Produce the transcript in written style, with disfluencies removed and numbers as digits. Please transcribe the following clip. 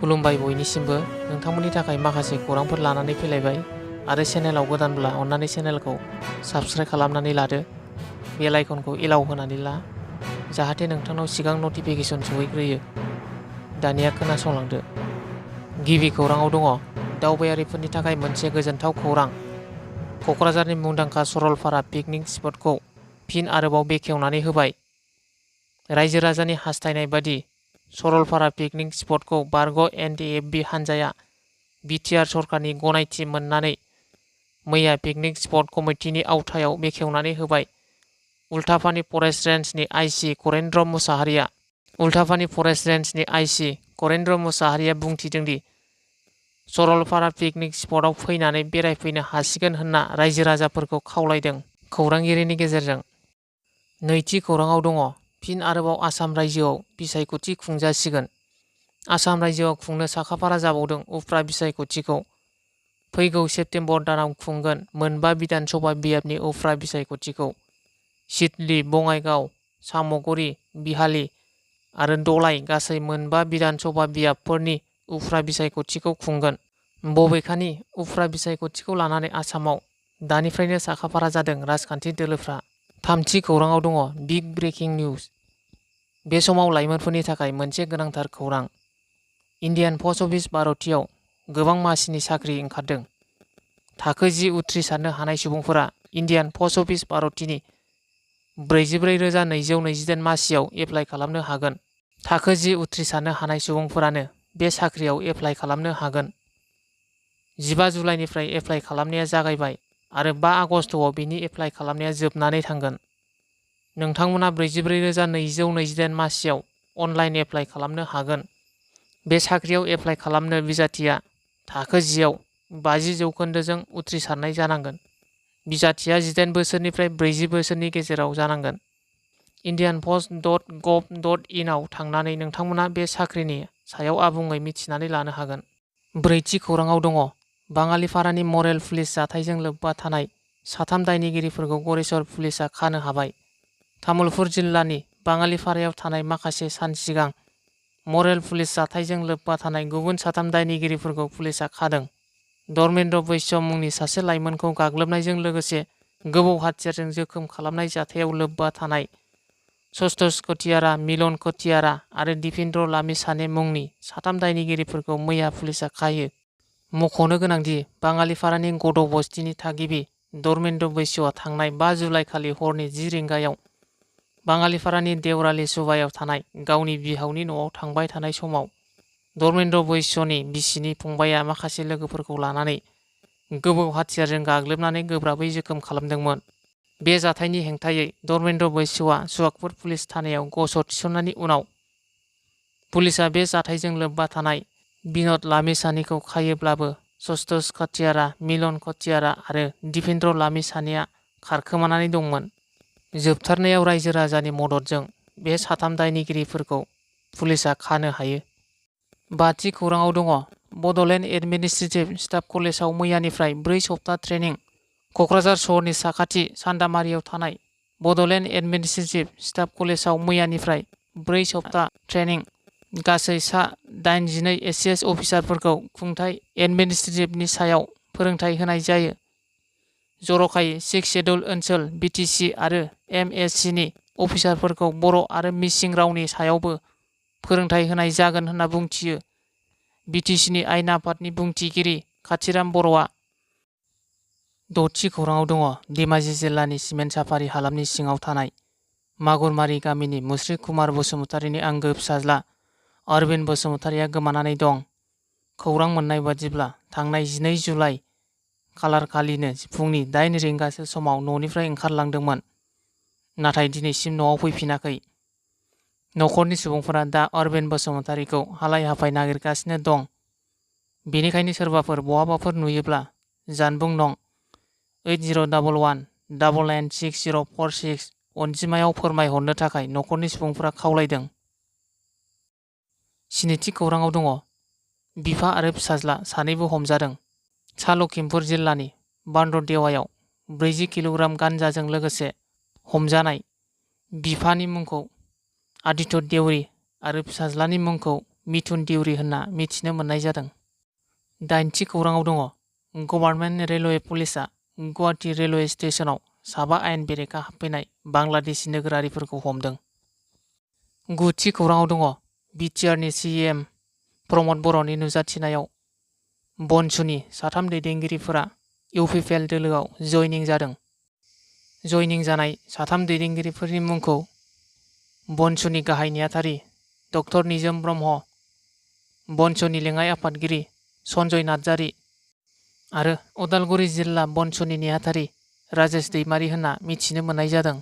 खुलुमबाय बयनिसिमबो नोंथांमोननि थाखाय माखासे खौरांफोर लानानै फैलायबाय आरो चेनेलाव गोदानब्ला अन्नानै चेनेलखौ साबस्क्राइब खालामनानै लादो बेल आइकनखौ एलाउ होनानै ला जाहाथे नोंथांनाव सिगां नटिफिकेसन सहैग्रोयो। दानिया खोनासंलांदो। गिबि खौराङाव दङ दावबायारिफोरनि थाखाय मोनसे गोजोनथाव खौरां। क'क्राझारनि मुंदांखा सरलपारा पिकनिक स्पटखौ फिन आरोबाव बेखेवनानै होबाय। रायजो राजानि हास्थायनाय बादि सरलपारा पिकनिक स्पटखौ बारग' NDFB हानजाया बिटिआर सरकारनि गनायथि मोननानै मैया पिकनिक स्पट कमिटिनि आवथायाव बेखेवनानै होबाय। उल्थापानि फरेस्ट रेन्जनि आइसि करेन्द्र मुसाहारिया बुंथिदोंदि सरलपारा पिकनिक स्पटआव फैनानै बेरायफैनो हासिगोन होनना रायजो राजाफोरखौ खावलायदों खौरांगिरिनि गेजेरजों। नैथि खौराङाव दङ फिन आरोबाव आसाम रायजोआव बिसायख'थि खुंजासिगोन। आसाम रायजोआव खुंनो साखाफारा जाबावदों उफ्रा बिसायख'थिखौ। फैगौ सेप्तेम्बर दानाव खुंगोन मोनबा बिधान सभा बियाबनि उफ्रा बिसायख'थिखौ। सिडली, बङाइगाव, सामगुरि, बिहाली आरो दलाइ गासै मोनबा बिधान सभा बियाबफोरनि उफ्रा बिसायख'थिखौ खुंगोन। बबेखानि उफ्रा बिसायख'थिखौ लानानै आसामाव दानिफ्रायनो साखाफारा जादों राजखान्थि दोलोफ्रा। थामथि खौराङाव दङ बिग ब्रेकिं निउज। बे समाव लाइमोनफोरनि थाखाय मोनसे गोनांथार खौरां। इन्डियान पस्ट अफिस भारतीयाव गोबां मासिनि साख्रि ओंखारदों। थाखो 10 उथ्रिसारनो हानाय सुबुंफोरा इन्डियान पस्ट अफिस भारतीनि 44,228 मासियाव एप्लाइ खालामनो हागोन। थाखो 10 उथ्रिसारनो हानाय सुबुंफोरानो बे साख्रियाव एप्लाइ खालामनो हागोन। 15 जुलाइनिफ्राय एप्लाइ खालामनाया जागायबाय आरो 5 आगस्तआव बेनि एप्लाइ खालामनाया जोबनानै थांगोन। नोंथांमोना 44,228 मासियाव अनलाइन एप्लाइ खालामनो हागोन। बे साख्रियाव एप्लाइ खालामनो बिजाथिया थाखो 10आव 50% उथ्रिसारनाय जानांगोन। बिजाथिया 18 बोसोरनिफ्राय 40 बोसोरनि गेजेराव जानांगोन। indianpost.gov.in आव थांनानै नोंथांमोना बे साख्रिनि सायाव आबुङै मिथिनानै लानो हागोन। ब्रैथि खौराङाव दङ बाङालिपारानि मरेल पुलिस जाथायजों लोब्बा थानाय 3 दायनिगिरिफोरखौ गरेस्वर पुलिसआ खानो हाबाय। तामुलपुर जिल्लानि बाङालिपारायाव थानाय माखासे सान सिगां मरेल पुलिस जाथायजों लोब्बा थानाय गुबुन 3 दायनिगिरिफोरखौ पुलिसआ खादों। धर्मेन्द्र बैश्य मुंनि सासे लाइमोनखौ गाग्लोबनायजों लोगोसे गोबौ हाथियारजों जोखोम खालामनाय जाथायाव लोब्बा थानाय सन्तोष कटियारा, मिलन कटियारा आरो दीपेन्द्र लामिछाने मुंनि 3 दायनिगिरिफोरखौ मैया पुलिसआ खायो। मख'नो गोनांदि बाङालिपारानि गड' बस्तिनि थागिबि धर्मेन्द्र बैश्यआ थांनाय 5 जुलाइ खालि हरनि 10 रिंगायाव बाङालिपारानि देवराली सुबायाव थानाय गावनि बिहावनि न'आव थांबाय थानाय समाव धर्मेन्द्र बैश्यनि बिसिनि फंबायआ माखासे लोगोफोरखौ लानानै गोबौ हाथियारजों गाग्लोबनानै गोब्राबै जोखोम खालामदोंमोन। बे जाथायनि हेंथायै धर्मेन्द्र बैश्यआ सुवागपुर पुलिस थानायाव गसर थिसननायनि उनाव पुलिसआ बे जाथायजों लोब्बा थानाय बिन'द लामिछानेखौ खायोब्लाबो सन्तोष कटियारा, मिलन कटियारा आरो दीपेन्द्र लामिछानेआ खारखोमानानै दंमोन। जोबथारनायाव रायजो राजानि मददजों बे 3 दायनिगिरिफोरखौ पुलिसआ खानो हायो। बाथि खौराङाव दङ बड'लेण्ड एडमिनिस्ट्रेटिभ स्टाफ कलेजाव मैयानिफ्राय 4 सप्ता ट्रेनिं। क'क्राझार सहरनि साखाथि सान्दामारियाव थानाय बड'लेण्ड एडमिनिस्ट्रेटिभ स्टाफ कलेजाव मैयानिफ्राय 4 सप्ता ट्रेनिं। गासै सा 82 एसिएस अफिसारफोरखौ खुंथाय एडमिनिस्ट्रेटिभनि सायाव फोरोंथाय होनाय जायो। जर'खायै 6 शेड्युल ओनसोल BTC आरो MSCनि अफिसारफोरखौ बर' आरो मिसिं रावनि सायावबो फोरोंथाय होनाय जागोन होनना बुंथियो BTCनि आयेन आफादनि बुंथिगिरि काथिराम बर'आ। 6थि खौराङाव दङ धेमाजि जिल्लानि सिमेन्ट साफारि हालामनि सिङाव थानाय मागुरमारि गामिनि मुस्रि कुमार बसुमतारीनि आंगो फिसाज्ला अरबिन्द बसुमतारीया गोमानानै दं। खौरां मोननाय बादिब्ला थांनाय 12 जुलाइ खालारखालिनो फुंनि 8 रिंगासो समाव न'निफ्राय ओंखारलांदोंमोन, नाथाय दिनैसिम न'आव फैफिनाखै। न'खरनि सुबुंफोरा दा अरबिन्द बसुमतारीखौ हालाय हाफाय नागिरगासिनो दं। बेनिखायनो सोरबाफोर बहाबाफोर नुयोब्ला जानबुं नं 8011996046 अनजिमायाव फोरमायहरनो थाखाय न'खरनि सुबुंफोरा खावलायदों। 7थि खौराङाव दङ बिफा आरो फिसाज्ला सानैबो हमजादों। सा लखिमपुर जिल्लानि बान्दरदेवायाव 40 किल'ग्राम गान्जाजों लोगोसे हमजानाय बिफानि मुंखौ आदित्य देउरि आरो फिसाज्लानि मुंखौ मिथुन दिउरि होनना मिथिनो मोननाय जादों। 8थि खौराङाव दङ गभर्नमेन्ट रेलवे पुलिसआ गुवाहाटी रेलवे स्टेशनाव 7 आयेन बेरेखा हाबफैनाय बांलादेशी नोगोरारिफोरखौ हमदों। 9थि खौराङाव दङ बिटिआरनि सिएम प्रमद बर'नि नुजाथिनायाव बनसुनि 3 दैदेनगिरिफोरा इउपिपिएल दोलोआव जयनिं जादों। जयनिं जानाय 3 दैदेनगिरिफोरनि मुंखौ बनसुनि गाहाय नेहाथारि डक्टर निजोम ब्रह्म, बनसुनि लेङाइ आफादगिरि सन्जय नार्जारि आरो उदालगुरि जिल्ला बनसुनि नेहाथारि राजेश दैमारि होनना मिथिनो मोननाय जादों।